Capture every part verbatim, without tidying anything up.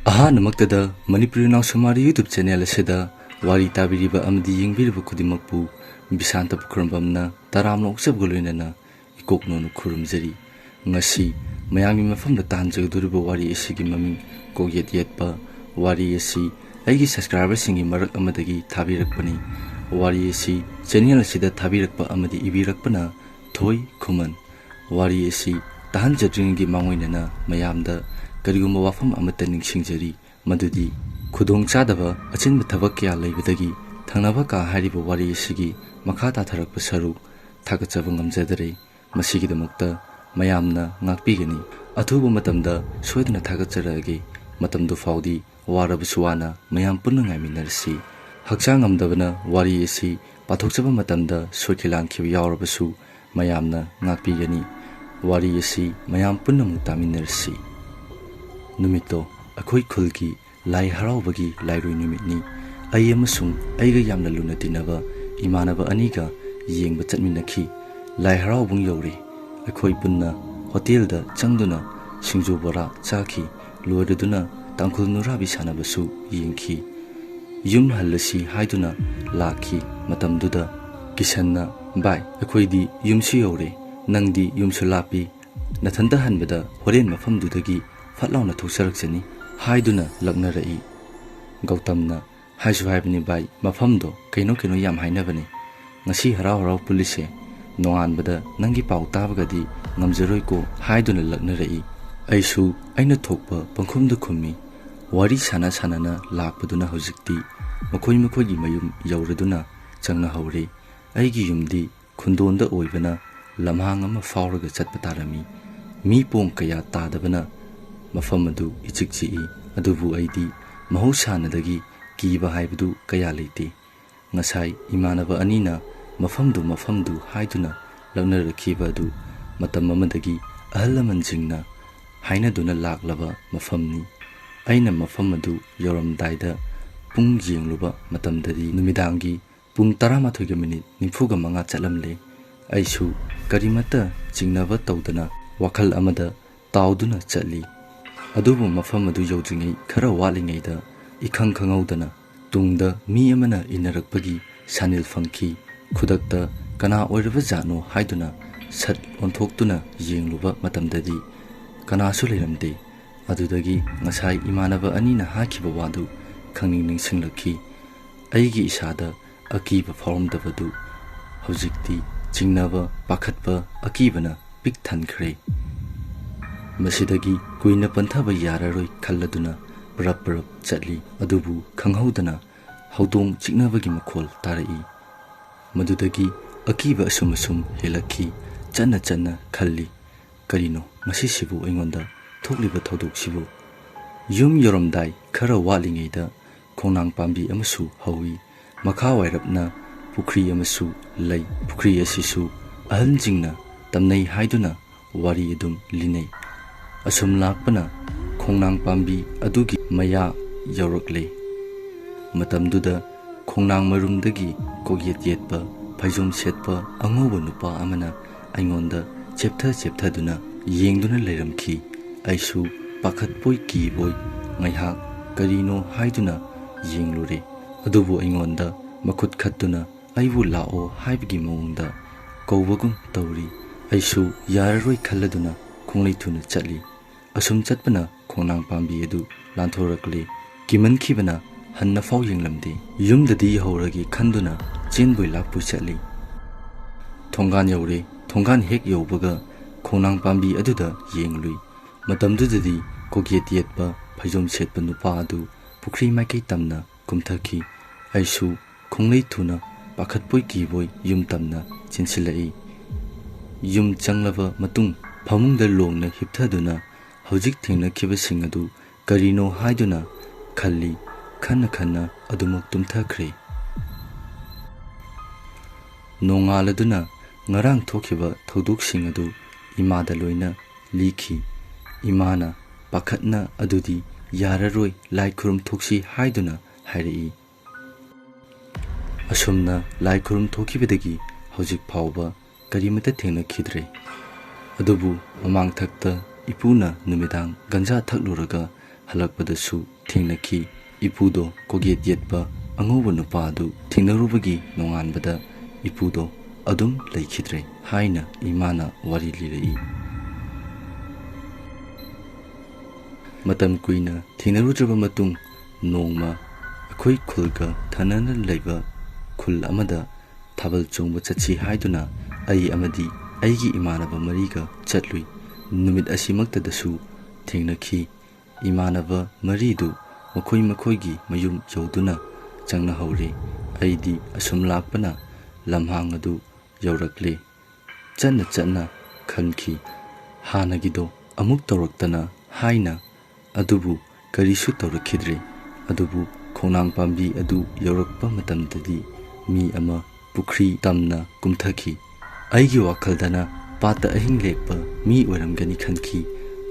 ꯑꯍꯥꯟꯕꯃꯛꯇꯗ Manipuri ꯅꯥꯎꯁꯨꯃꯥꯔꯤ YouTube channel ꯑꯁꯤꯗ ꯋꯥꯔꯤ ꯇꯥꯕꯤꯔꯤꯕ ꯑꯃꯗꯤ ꯌꯦꯡꯕꯤꯔꯤꯕ ꯈꯨꯗꯤꯡꯃꯛꯄꯨ ꯕꯤꯁꯥꯟꯇ ꯄꯨꯈ꯭ꯔꯝꯕꯝꯅ ꯇꯔꯥꯝꯅ ꯑꯣꯛꯆꯕꯒ ꯂꯣꯏꯅꯅ ꯏꯀꯣꯛ ꯅꯣꯟꯅ ꯈꯨꯔꯨꯝꯖꯔꯤ꯫ ꯉꯁꯤ ꯃꯌꯥꯝꯒꯤ ꯃꯐꯝꯗ ꯇꯥꯍꯟꯖꯒꯗꯧꯔꯤꯕ ꯋꯥꯔꯤ ꯑꯁꯤꯒꯤ ꯃꯃꯤꯡ ꯀꯣꯛꯌꯦꯠ ꯌꯦꯠꯄ꯫ ꯋꯥꯔꯤ ꯑꯁꯤ ꯑꯩꯒꯤ subscriberꯁꯤꯡꯒꯤ ꯃꯔꯛ ꯑꯃꯗꯒꯤ ꯊꯥꯕꯤꯔꯛꯄꯅꯤ꯫ ꯋꯥꯔꯤ ꯑꯁꯤ channel ꯑꯁꯤꯗ ꯊꯥꯕꯤꯔꯛꯄ ꯑꯃꯗꯤ ꯏꯕꯤꯔꯛꯄꯅ ꯊꯣꯏ ꯈꯨꯃꯟ꯫ ꯋꯥꯔꯤ ꯑꯁꯤ ꯇꯥꯍꯟꯖꯗ꯭ꯔꯤꯉꯩꯒꯤ ꯃꯥꯡꯑꯣꯏꯅꯅ ꯃꯌꯥꯝꯗ ꯀꯔꯤꯒꯨꯝꯕ ꯋꯥꯐꯝ ꯑꯃꯠꯇ ꯅꯤꯡꯁꯤꯡꯖꯔꯤ, ꯃꯗꯨꯗꯤ ꯈꯨꯗꯣꯡꯆꯥꯗꯕ ꯑꯆꯤꯟꯕ ꯊꯕꯛ ꯀꯌꯥ ꯂꯩꯕꯗꯒꯤ ꯊꯪꯅꯕ ꯀꯥ ꯍꯥꯏꯔꯤꯕ ꯋꯥꯔꯤ ꯑꯁꯤꯒꯤ ꯃꯈꯥ ꯇꯥꯊꯔꯛꯄ ꯁꯔꯨꯛ ꯊꯥꯒꯠꯆꯕ ꯉꯝꯖꯗꯔꯦ꯫ ꯃꯁꯤꯒꯤꯗꯃꯛꯇ ꯃꯌꯥꯝꯅ ꯉꯥꯛꯄꯤꯒꯅꯤ꯫ ꯑꯊꯨꯕ ꯃꯇꯝꯗ ꯁꯣꯏꯗꯅ ꯊꯥꯒꯠꯆꯔꯛꯑꯒꯦ꯫ ꯃꯇꯝꯗꯨ ꯐꯥꯎꯗꯤ ꯋꯥꯔꯕꯁꯨ ꯋꯥꯅ ꯃꯌꯥꯝ ꯄꯨꯟꯅ ꯉꯥꯏꯃꯤꯟꯅꯔꯁꯤ꯫ ꯍꯛꯆꯥꯡ ꯉꯝꯗꯕꯅ ꯋꯥꯔꯤ ꯑꯁꯤ ꯄꯥꯊꯣꯛꯆꯕ ꯃꯇꯝꯗ ꯁꯣꯏꯈꯤ ꯂꯥꯟꯈꯤꯕ ꯌꯥꯎꯔꯕꯁꯨ ꯃꯌꯥꯝꯅ ꯉꯥꯛꯄꯤꯒꯅꯤ꯫ ꯋꯥꯔꯤ ꯑꯁꯤ ꯃꯌꯥꯝ ꯄꯨꯟꯅꯃꯛ ꯇꯥꯃꯤꯟꯅꯔꯁꯤ꯫ ꯅꯨꯃꯤꯠꯇꯣ ꯑꯩꯈꯣꯏ ꯈꯨꯜꯒꯤ ꯂꯥꯏ ꯍꯔꯥꯎꯕꯒꯤ ꯂꯥꯏꯔꯣꯏ ꯅꯨꯃꯤꯠꯅꯤ꯫ ꯑꯩ ꯑꯃꯁꯨꯡ ꯑꯩꯒ ꯌꯥꯝꯅ ꯂꯨꯅ ꯇꯤꯟꯅꯕ ꯏꯃꯥꯟꯅꯕ ꯑꯅꯤꯒ ꯌꯦꯡꯕ ꯆꯠꯃꯤꯟꯅꯈꯤ꯫ ꯂꯥꯏ ꯍꯔꯥꯎꯕꯨꯡ ꯌꯧꯔꯦ꯫ ꯑꯩꯈꯣꯏ ꯄꯨꯟꯅ ꯍꯣꯇꯦꯜꯗ ꯆꯪꯗꯨꯅ ꯁꯤꯡꯖꯨ ꯕꯣꯔꯥ ꯆꯥꯈꯤ꯫ ꯂꯣꯏꯔꯗꯨꯅ ꯇꯥꯡꯈꯨꯜ ꯅꯨꯔꯥꯕꯤ ꯁꯥꯟꯅꯕꯁꯨ ꯌꯦꯡꯈꯤ꯫ ꯌꯨꯝ ꯍꯜꯂꯁꯤ ꯍꯥꯏꯗꯨꯅ ꯂꯥꯛꯈꯤ꯫ ꯃꯇꯝꯗꯨꯗ ꯀꯤꯁꯟꯅ, "ꯚꯥꯏ, ꯑꯩꯈꯣꯏꯗꯤ ꯌꯨꯝꯁꯨ ꯌꯧꯔꯦ, ꯅꯪꯗꯤ ꯌꯨꯝꯁꯨ ꯂꯥꯞꯄꯤ, ꯅꯊꯟꯇ ꯍꯟꯕꯗ ꯍꯣꯔꯦꯟ ꯃꯐꯝꯗꯨꯗꯒꯤ ꯐꯠ ꯂꯥꯎꯅ ꯊꯣꯛꯆꯔꯛꯆꯅꯤ" ꯍꯥꯏꯗꯨꯅ ꯂꯛꯅꯔꯛꯏ꯫ ꯒꯧꯇꯝꯅ, "ꯍꯥꯏꯁꯨ ꯍꯥꯏꯕꯅꯤ ꯚꯥꯏ, ꯃꯐꯝꯗꯣ ꯀꯩꯅꯣ ꯀꯩꯅꯣ ꯌꯥꯝ ꯍꯥꯏꯅꯕꯅꯤ꯫ ꯉꯁꯤ ꯍꯔꯥꯎ ꯍꯔꯥꯎ ꯄꯨꯜꯂꯤꯁꯦ, ꯅꯣꯡꯉꯥꯟꯕꯗ ꯅꯪꯒꯤ ꯄꯥꯎ ꯇꯥꯕꯒꯗꯤ ꯉꯝꯖꯔꯣꯏꯀꯣ" ꯍꯥꯏꯗꯨꯅ ꯂꯛꯅꯔꯛꯏ꯫ ꯑꯩꯁꯨ ꯑꯩꯅ ꯊꯣꯛꯄ ꯄꯪꯈꯨꯝꯗ ꯈꯨꯝꯃꯤ꯫ ꯋꯥꯔꯤ ꯁꯥꯟꯅ ꯁꯥꯟꯅꯅ ꯂꯥꯛꯄꯗꯨꯅ ꯍꯧꯖꯤꯛꯇꯤ ꯃꯈꯣꯏ ꯃꯈꯣꯏꯒꯤ ꯃꯌꯨꯝ ꯌꯧꯔꯗꯨꯅ ꯆꯪꯅꯍꯧꯔꯦ꯫ ꯑꯩꯒꯤ ꯌꯨꯝꯗꯤ ꯈꯨꯟꯗꯣꯟꯗ ꯑꯣꯏꯕꯅ ꯂꯝꯍꯥꯡ ꯑꯃ ꯐꯥꯎꯔꯒ ꯆꯠꯄ ꯇꯥꯔꯝꯃꯤ꯫ ꯃꯤ ꯄꯣꯡ ꯀꯌꯥ ꯇꯥꯗꯕꯅ ꯃꯐꯝ ꯑꯗꯨ ꯏꯆꯤꯛ ꯆꯤꯛꯏ꯫ ꯑꯗꯨꯕꯨ ꯑꯩꯗꯤ ꯃꯍꯧꯁꯥꯅꯗꯒꯤ ꯀꯤꯕ ꯍꯥꯏꯕꯗꯨ ꯀꯌꯥ ꯂꯩꯇꯦ꯫ ꯉꯁꯥꯏ ꯏꯃꯥꯟꯅꯕ ꯑꯅꯤꯅ ꯃꯐꯝꯗꯨ ꯃꯐꯝꯗꯨ ꯍꯥꯏꯗꯨꯅ ꯂꯛꯅꯔꯛꯈꯤꯕ ꯑꯗꯨ ꯃꯇꯝ ꯑꯃꯗꯒꯤ ꯑꯍꯜ ꯂꯃꯟꯁꯤꯡꯅ ꯍꯥꯏꯅꯗꯨꯅ ꯂꯥꯛꯂꯕ ꯃꯐꯝꯅꯤ꯫ ꯑꯩꯅ ꯃꯐꯝ ꯑꯗꯨ ꯌꯧꯔꯝꯗꯥꯏꯗ ꯄꯨꯡ ꯌꯦꯡꯂꯨꯕ ꯃꯇꯝꯗꯗꯤ ꯅꯨꯃꯤꯗꯥꯡꯒꯤ ꯄꯨꯡ ꯇꯔꯥꯃꯥꯊꯣꯏꯒ ꯃꯤꯅꯤꯠ ꯅꯤꯐꯨꯒ ꯃꯉꯥ ꯆꯠꯂꯝꯂꯦ꯫ ꯑꯩꯁꯨ ꯀꯔꯤꯃꯠꯇ ꯆꯤꯡꯅꯕ ꯇꯧꯗꯅ ꯋꯥꯈꯜ ꯑꯃꯗ ꯇꯥꯎꯗꯨꯅ ꯆꯠꯂꯤ꯫ ꯑꯗꯨꯕꯨ ꯃꯐꯝ ꯑꯗꯨ ꯌꯧꯗ꯭ꯔꯤꯉꯩ ꯈꯔ ꯋꯥꯠꯂꯤꯉꯩꯗ ꯏꯈꯪ ꯈꯪꯍꯧꯗꯅ ꯇꯨꯡꯗ ꯃꯤ ꯑꯃꯅ ꯏꯟꯅꯔꯛꯄꯒꯤ ꯁꯥꯅꯤꯜ ꯐꯪꯈꯤ꯫ ꯈꯨꯗꯛꯇ ꯀꯅꯥ ꯑꯣꯏꯔꯕ ꯖꯥꯠꯅꯣ ꯍꯥꯏꯗꯨꯅ ꯁꯠ ꯑꯣꯟꯊꯣꯛꯇꯨꯅ ꯌꯦꯡꯂꯨꯕ ꯃꯇꯝꯗꯗꯤ ꯀꯅꯥꯁꯨ ꯂꯩꯔꯝꯗꯦ꯫ ꯑꯗꯨꯗꯒꯤ ꯉꯁꯥꯏ ꯏꯃꯥꯟꯅꯕ ꯑꯅꯤꯅ ꯍꯥꯏꯈꯤꯕ ꯋꯥꯗꯨ ꯈꯪꯅꯤꯡ ꯅꯤꯡꯁꯤꯡꯂꯛꯈꯤ꯫ ꯑꯩꯒꯤ ꯏꯁꯥꯗ ꯑꯀꯤꯕ ꯐꯥꯎꯔꯝꯗꯕꯗꯨ ꯍꯧꯖꯤꯛꯇꯤ ꯆꯤꯡꯅꯕ, ꯄꯥꯈꯠꯄ, ꯑꯀꯤꯕꯅ ꯄꯤꯛ ꯊꯟꯈ꯭ꯔꯦ꯫ ꯃꯁꯤꯗꯒꯤ ꯀꯨꯏꯅ ꯄꯟꯊꯕ ꯌꯥꯔꯔꯣꯏ ꯈꯜꯂꯗꯨꯅ ꯄꯔꯞ ꯄꯔꯞ ꯆꯠꯂꯤ꯫ ꯑꯗꯨꯕꯨ ꯈꯪꯍꯧꯗꯅ ꯍꯧꯗꯣꯡ ꯆꯤꯛꯅꯕꯒꯤ ꯃꯈꯣꯜ ꯇꯥꯔꯛꯏ꯫ ꯃꯗꯨꯗꯒꯤ ꯑꯀꯤꯕ ꯑꯁꯨꯝ ꯑꯁꯨꯝ ꯍꯦꯜꯂꯛꯈꯤ꯫ ꯆꯠꯅ ꯆꯠꯅ ꯈꯜꯂꯤ, "ꯀꯔꯤꯅꯣ ꯉꯁꯤꯁꯤꯕꯨ ꯑꯩꯉꯣꯟꯗ ꯊꯣꯛꯂꯤꯕ ꯊꯧꯗꯣꯛꯁꯤꯕꯨ?" ꯌꯨꯝ ꯌꯧꯔꯝꯗꯥꯏ ꯈꯔ ꯋꯥꯠꯂꯤꯉꯩꯗ ꯈꯣꯡꯅꯥꯡ ꯄꯥꯝꯕꯤ ꯑꯃꯁꯨ ꯍꯧꯏ꯫ ꯃꯈꯥ ꯋꯥꯏꯔꯞꯅ ꯄꯨꯈ꯭ꯔꯤ ꯑꯃꯁꯨ ꯂꯩ꯫ ꯄꯨꯈ꯭ꯔꯤ ꯑꯁꯤꯁꯨ ꯑꯍꯜꯁꯤꯡꯅ ꯇꯝꯅꯩ ꯍꯥꯏꯗꯨꯅ ꯋꯥꯔꯤ ꯑꯗꯨꯝ ꯂꯤꯅꯩ꯫ ꯑꯁꯨꯝ ꯂꯥꯛꯄꯅ ꯈꯣꯡꯅꯥꯡ ꯄꯥꯝꯕꯤ ꯑꯗꯨꯒꯤ ꯃꯌꯥ ꯌꯧꯔꯛꯂꯦ꯫ ꯃꯇꯝꯗꯨꯗ ꯈꯣꯡꯅꯥꯡ ꯃꯔꯨꯝꯗꯒꯤ ꯀꯣꯛꯌꯦꯠ ꯌꯦꯠꯄ, ꯐꯩꯖꯣꯝ ꯁꯦꯠꯄ ꯑꯉꯧꯕ ꯅꯨꯄꯥ ꯑꯃꯅ ꯑꯩꯉꯣꯟꯗ ꯆꯦꯞꯊ ꯆꯦꯞꯊꯗꯨꯅ ꯌꯦꯡꯗꯨꯅ ꯂꯩꯔꯝꯈꯤ꯫ ꯑꯩꯁꯨ ꯄꯥꯈꯠꯄꯣꯏ ꯀꯤꯕꯣꯏ ꯉꯥꯏꯍꯥꯛ ꯀꯔꯤꯅꯣ ꯍꯥꯏꯗꯨꯅ ꯌꯦꯡꯂꯨꯔꯦ꯫ ꯑꯗꯨꯕꯨ ꯑꯩꯉꯣꯟꯗ ꯃꯈꯨꯠ ꯈꯠꯇꯨꯅ ꯑꯩꯕꯨ ꯂꯥꯛꯑꯣ ꯍꯥꯏꯕꯒꯤ ꯃꯑꯣꯡꯗ ꯀꯧꯕꯒꯨꯝ ꯇꯧꯔꯤ꯫ ꯑꯩꯁꯨ ꯌꯥꯔꯔꯣꯏ ꯈꯜꯂꯗꯨꯅ ꯈꯣꯡꯂꯩ ꯊꯨꯅ ꯆꯠꯂꯤ꯫ ꯑꯁꯨꯝ ꯆꯠꯄꯅ ꯈꯣꯡꯅꯥꯡ ꯄꯥꯝꯕꯤ ꯑꯗꯨ ꯂꯥꯟꯊꯣꯔꯛꯂꯦ꯫ ꯀꯤꯃꯟꯈꯤꯕꯅ ꯍꯟꯅ ꯐꯥꯎ ꯌꯦꯡꯂꯝꯗꯦ꯫ ꯌꯨꯝꯗꯗꯤ ꯌꯧꯍꯧꯔꯒꯦ ꯈꯟꯗꯨꯅ ꯆꯦꯟꯕꯣꯏ ꯂꯥꯛꯄꯣꯏ ꯆꯠꯂꯤ꯫ ꯊꯣꯡꯒꯥꯟ ꯌꯧꯔꯦ꯫ ꯊꯣꯡꯒꯥꯟ ꯍꯦꯛ ꯌꯧꯕꯒ ꯈꯣꯡꯅꯥꯡ ꯄꯥꯝꯕꯤ ꯑꯗꯨꯗ ꯌꯦꯡꯂꯨꯏ꯫ ꯃꯇꯝꯗꯨꯗꯗꯤ ꯀꯣꯛꯌꯦꯠ ꯌꯦꯠꯄ ꯐꯩꯖꯣꯝ ꯁꯦꯠꯄ ꯅꯨꯄꯥ ꯑꯗꯨ ꯄꯨꯈ꯭ꯔꯤ ꯃꯥꯏꯀꯩ ꯇꯝꯅ ꯀꯨꯝꯊꯈꯤ꯫ ꯑꯩꯁꯨ ꯈꯣꯡꯂꯩ ꯊꯨꯅ ꯄꯥꯈꯠꯄꯣꯏ ꯀꯤꯕꯣꯏ ꯌꯨꯝ ꯇꯝꯅ ꯆꯦꯟꯁꯤꯜꯂꯛꯏ꯫ ꯌꯨꯝ ꯆꯪꯂꯕ ꯃꯇꯨꯡ ꯐꯃꯨꯡꯗ ꯂꯣꯡꯅ ꯍꯤꯞꯊꯗꯨꯅ ꯍꯧꯖꯤꯛ ꯊꯦꯡꯅꯈꯤꯕꯁꯤꯡ ꯑꯗꯨ ꯀꯔꯤꯅꯣ ꯍꯥꯏꯗꯨꯅ ꯈꯜꯂꯤ꯫ ꯈꯟꯅ ꯈꯟꯅ ꯑꯗꯨꯃꯛ ꯇꯨꯝꯊꯈ꯭ꯔꯦ꯫ ꯅꯣꯡꯉꯥꯜꯂꯗꯨꯅ ꯉꯔꯥꯡ ꯊꯣꯛꯈꯤꯕ ꯊꯧꯗꯣꯛꯁꯤꯡ ꯑꯗꯨ ꯏꯃꯥꯗ ꯂꯣꯏꯅ ꯂꯤꯈꯤ꯫ ꯏꯃꯥꯅ ꯄꯥꯈꯠꯅ ꯑꯗꯨꯗꯤ ꯌꯥꯔꯔꯣꯏ, ꯂꯥꯏ ꯈꯨꯔꯨꯝ ꯊꯣꯛꯁꯤ ꯍꯥꯏꯗꯨꯅ ꯍꯥꯏꯔꯛꯏ꯫ ꯑꯁꯨꯝꯅ ꯂꯥꯏ ꯈꯨꯔꯨꯝ ꯊꯣꯛꯈꯤꯕꯗꯒꯤ ꯍꯧꯖꯤꯛ ꯐꯥꯎꯕ ꯀꯔꯤꯃꯠꯇ ꯊꯦꯡꯅꯈꯤꯗ꯭ꯔꯦ꯫ ꯑꯗꯨꯕꯨ ꯃꯃꯥꯡꯊꯛꯇ ꯏꯄꯨꯅ ꯅꯨꯃꯤꯗꯥꯡ ꯒꯟꯖꯥ ꯊꯛꯂꯨꯔꯒ ꯍꯜꯂꯛꯄꯗꯁꯨ ꯊꯦꯡꯅꯈꯤ꯫ ꯏꯄꯨꯗꯣ ꯀꯣꯒꯦꯠ ꯌꯦꯠꯄ ꯑꯉꯧꯕ ꯅꯨꯄꯥ ꯑꯗꯨ ꯊꯦꯡꯅꯔꯨꯕꯒꯤ ꯅꯣꯡꯉꯥꯟꯕꯗ ꯏꯄꯨꯗꯣ ꯑꯗꯨꯝ ꯂꯩꯈꯤꯗ꯭ꯔꯦ ꯍꯥꯏꯅ ꯏꯃꯥꯅ ꯋꯥꯔꯤ ꯂꯤꯔꯛꯏ꯫ ꯃꯇꯝ ꯀꯨꯏꯅ ꯊꯦꯡꯅꯔꯨꯗ꯭ꯔꯕ ꯃꯇꯨꯡ, ꯅꯣꯡꯃ ꯑꯩꯈꯣꯏ ꯈꯨꯜꯒ ꯊꯪꯅꯅ ꯂꯩꯕ ꯈꯨꯜ ꯑꯃꯗ ꯊꯥꯕꯜ ꯆꯣꯡꯕ ꯆꯠꯁꯤ ꯍꯥꯏꯗꯨꯅ ꯑꯩ ꯑꯃꯗꯤ ꯑꯩꯒꯤ ꯏꯃꯥꯟꯅꯕ ꯃꯔꯤꯒ ꯆꯠꯂꯨꯏ꯫ ꯅꯨꯃꯤꯠ ꯑꯁꯤꯃꯛꯇꯗꯁꯨ ꯊꯦꯡꯅꯈꯤ꯫ ꯏꯃꯥꯟꯅꯕ ꯃꯔꯤꯗꯨ ꯃꯈꯣꯏ ꯃꯈꯣꯏꯒꯤ ꯃꯌꯨꯝ ꯌꯧꯗꯨꯅ ꯆꯪꯅꯍꯧꯔꯦ꯫ ꯑꯩꯗꯤ ꯑꯁꯨꯝ ꯂꯥꯛꯄꯅ ꯂꯝꯍꯥꯡ ꯑꯗꯨ ꯌꯧꯔꯛꯂꯦ꯫ ꯆꯠꯅ ꯆꯠꯅ ꯈꯟꯈꯤ, "ꯍꯥꯟꯅꯒꯤꯗꯣ ꯑꯃꯨꯛ ꯇꯧꯔꯛꯇꯅ" ꯍꯥꯏꯅ꯫ ꯑꯗꯨꯕꯨ ꯀꯔꯤꯁꯨ ꯇꯧꯔꯛꯈꯤꯗ꯭ꯔꯦ꯫ ꯑꯗꯨꯕꯨ ꯈꯣꯡꯅꯥꯡ ꯄꯥꯝꯕꯤ ꯑꯗꯨ ꯌꯧꯔꯛꯄ ꯃꯇꯝꯗꯗꯤ ꯃꯤ ꯑꯃ ꯄꯨꯈ꯭ꯔꯤ ꯇꯝꯅ ꯀꯨꯝꯊꯈꯤ꯫ ꯑꯩꯒꯤ ꯋꯥꯈꯜꯗꯅ ꯄꯥꯠꯇ ꯑꯍꯤꯡ ꯂꯦꯛꯄ ꯃꯤ ꯑꯣꯏꯔꯝꯒꯅꯤ ꯈꯟꯈꯤ꯫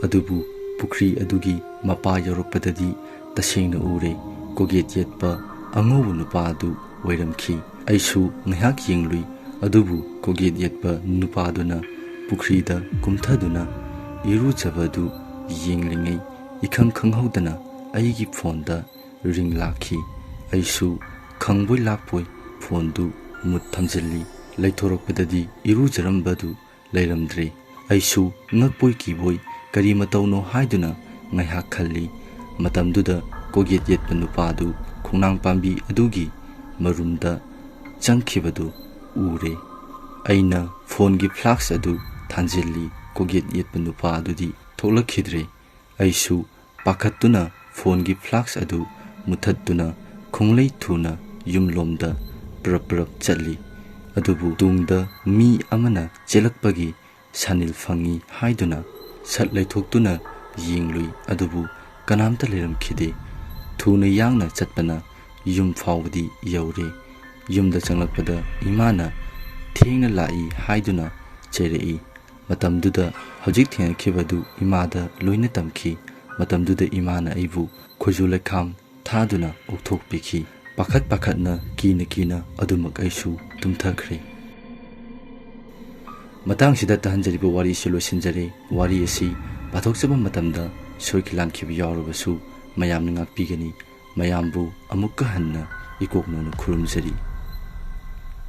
ꯑꯗꯨꯕꯨ ꯄꯨꯈ꯭ꯔꯤ ꯑꯗꯨꯒꯤ ꯃꯄꯥ ꯌꯧꯔꯛꯄꯗꯗꯤ ꯇꯁꯦꯡꯅ ꯎꯔꯦ, ꯀꯣꯒꯦꯠ ꯌꯦꯠꯄ ꯑꯉꯧꯕ ꯅꯨꯄꯥ ꯑꯗꯨ ꯑꯣꯏꯔꯝꯈꯤ꯫ ꯑꯩꯁꯨ ꯉꯥꯏꯍꯥꯛ ꯌꯦꯡꯂꯨꯏ, ꯑꯗꯨꯕꯨ ꯀꯣꯒꯦꯠ ꯌꯦꯠꯄ ꯅꯨꯄꯥꯗꯨꯅ ꯄꯨꯈ꯭ꯔꯤꯗ ꯀꯨꯝꯊꯗꯨꯅ ꯏꯔꯨꯖꯕꯗꯨ ꯌꯦꯡꯂꯤꯉꯩ, ꯏꯈꯪ ꯈꯪꯍꯧꯗꯅ ꯑꯩꯒꯤ ꯐꯣꯟꯗ ꯔꯤꯡ ꯂꯥꯛꯈꯤ꯫ ꯑꯩꯁꯨ ꯈꯪꯕꯣꯏ ꯂꯥꯛꯄꯣꯏ ꯐꯣꯟꯗꯨ ꯃꯨꯠ ꯊꯝꯖꯤꯜꯂꯤ꯫ ꯂꯩꯊꯣꯔꯛꯄꯗꯗꯤ ꯏꯔꯨꯖꯔꯝꯕꯗꯨ ꯂꯩꯔꯝꯗ꯭ꯔꯦ꯫ ꯑꯩꯁꯨ ꯉꯛꯄꯣꯏ ꯀꯤꯕꯣꯏ ꯀꯔꯤ ꯃꯇꯧꯅꯣ ꯍꯥꯏꯗꯨꯅ ꯉꯥꯏꯍꯥꯛ ꯈꯜꯂꯤ꯫ ꯃꯇꯝꯗꯨꯗ ꯀꯣꯒꯦꯠ ꯌꯦꯠꯄ ꯅꯨꯄꯥꯗꯨ ꯈꯣꯡꯅꯥꯡ ꯄꯥꯝꯕꯤ ꯑꯗꯨꯒꯤ ꯃꯔꯨꯝꯗ ꯆꯪꯈꯤꯕꯗꯨ ꯎꯔꯦ꯫ ꯑꯩꯅ ꯐꯣꯟꯒꯤ ꯐ꯭ꯂꯥꯁ ꯑꯗꯨ ꯊꯥꯟꯖꯤꯜꯂꯤ꯫ ꯀꯣꯒꯦꯠ ꯌꯦꯠꯄ ꯅꯨꯄꯥ ꯑꯗꯨꯗꯤ ꯊꯣꯛꯂꯛꯈꯤꯗ꯭ꯔꯦ꯫ ꯑꯩꯁꯨ ꯄꯥꯈꯠꯇꯨꯅ ꯐꯣꯟꯒꯤ ꯐ꯭ꯂꯥꯁ ꯑꯗꯨ ꯃꯨꯊꯠꯇꯨꯅ ꯈꯣꯡꯂꯩ ꯊꯨꯅ ꯌꯨꯝꯂꯣꯝꯗ ꯄ꯭ꯔꯞ ꯄ꯭ꯔꯞ ꯆꯠꯂꯤ꯫ ꯑꯗꯨꯕꯨ ꯇꯨꯡꯗ ꯃꯤ ꯑꯃꯅ ꯆꯦꯜꯂꯛꯄꯒꯤ ꯁꯥꯅꯤꯜ ꯐꯪꯏ ꯍꯥꯏꯗꯨꯅ ꯁꯠ ꯂꯩꯊꯣꯛꯇꯨꯅ ꯌꯦꯡꯂꯨꯏ, ꯑꯗꯨꯕꯨ ꯀꯅꯥꯝꯇ ꯂꯩꯔꯝꯈꯤꯗꯦ꯫ ꯊꯨꯅ ꯌꯥꯡꯅ ꯆꯠꯄꯅ ꯌꯨꯝ ꯐꯥꯎꯕꯗꯤ ꯌꯧꯔꯦ꯫ ꯌꯨꯝꯗ ꯆꯪꯂꯛꯄꯗ ꯏꯃꯥꯅ "ꯊꯦꯡꯅ ꯂꯥꯛꯏ" ꯍꯥꯏꯗꯨꯅ ꯆꯩꯔꯛꯏ꯫ ꯃꯇꯝꯗꯨꯗ ꯍꯧꯖꯤꯛ ꯊꯦꯡꯅꯈꯤꯕꯗꯨ ꯏꯃꯥꯗ ꯂꯣꯏꯅ ꯇꯝꯈꯤ꯫ ꯃꯇꯝꯗꯨꯗ ꯏꯃꯥꯅ ꯑꯩꯕꯨ ꯈꯣꯏꯖꯨ ꯂꯩꯈꯥꯝ ꯊꯥꯗꯨꯅ ꯑꯣꯛꯊꯣꯛꯄꯤꯈꯤ꯫ ꯄꯥꯈꯠ ꯄꯥꯈꯠꯅ, ꯀꯤꯅ ꯀꯤꯅ ꯑꯗꯨꯃꯛ ꯑꯩꯁꯨ ꯇꯨꯝꯊꯈ꯭ꯔꯦ꯫ ꯃꯇꯥꯡꯁꯤꯗ ꯇꯥꯍꯟꯖꯔꯤꯕ ꯋꯥꯔꯤꯁꯤ ꯂꯣꯏꯁꯤꯟꯖꯔꯦ꯫ ꯋꯥꯔꯤ ꯑꯁꯤ ꯄꯥꯊꯣꯛꯆꯕ ꯃꯇꯝꯗ ꯁꯣꯏꯈꯤ ꯂꯥꯟꯈꯤꯕ ꯌꯥꯎꯔꯕꯁꯨ ꯃꯌꯥꯝꯅ ꯉꯥꯛꯄꯤꯒꯅꯤ꯫ ꯃꯌꯥꯝꯕꯨ ꯑꯃꯨꯛꯀ ꯍꯟꯅ ꯏꯀꯣꯛꯅꯧꯅ ꯈꯨꯔꯨꯝꯖꯔꯤ꯫